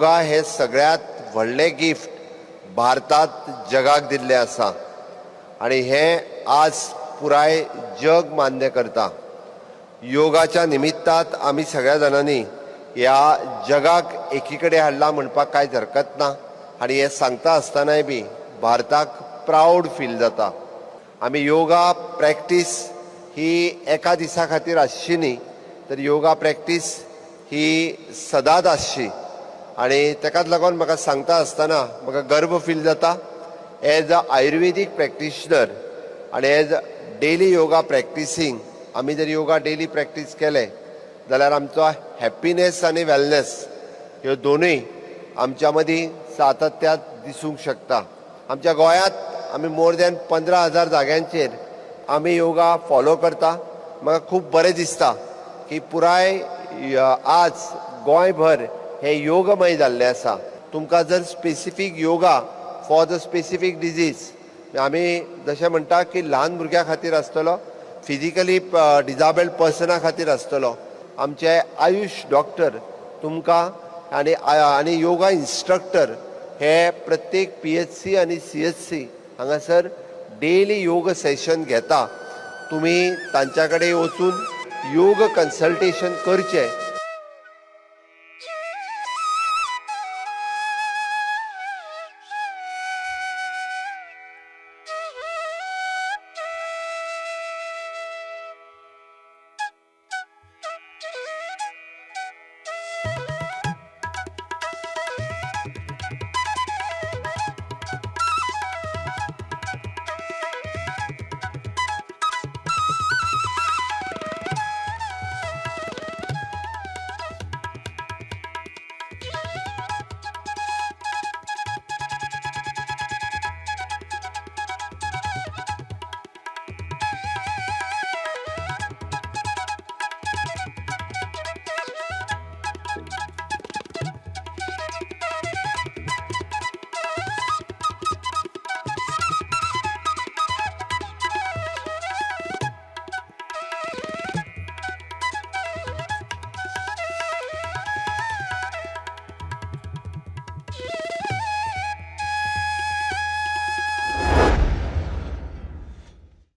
योगा हे सगळ्यात व्हडलें गिफ्ट भारतात जगाक दिल्लें आसा आनी हें आज पुराय जग मान्य करता. योगाच्या निमित्तात आमी सगळ्या जाणांनी ह्या जगाक एकी कडेन हाडला म्हणपाक कांयच हरकत ना. आनी हें सांगता आसतनाय बी भारताक प्रावड फील जाता. आमी योगा प्रॅक्टीस ही एका दिसा खातीर आसची न्ही, तर योगा प्रॅक्टीस ही सदांच आसची. आनी ताकाच लागून म्हाका सांगता आसतना म्हाका गर्व फील जाता, एज अ आयुर्वेदीक प्रॅक्टिशनर आनी एज डेली योगा प्रॅक्टिसींग. आमी जर योगा डेली प्रॅक्टीस केले जाल्यार आमचो हॅप्पिनेस आनी वेलनेस ह्यो दोनूय आमच्या मदीं सातत्यात दिसूंक शकता. आमच्या गोंयांत आमी मोर दॅन 15,000 जाग्यांचेर आमी योगा फॉलो करता. म्हाका खूब बरें दिसता की पुराय आज गोंयभर हें योगमय जाल्लें आसा. तुमकां जर specific yoga for the specific disease, आमी जशें म्हणटा की ल्हान भुरग्यां खातीर आसतलो, फिजिकली डिजाबल्ड पर्सना खातीर आसतलो, आमचे आयुश डॉक्टर तुमकां आनी योगा इन्स्ट्रक्टर हे प्रत्येक पीएचसी आनी सीएचसी हांगासर डेली योग सेशन घेता. तुमी तांच्या कडेन वचून योग कन्सल्टेशन करचें.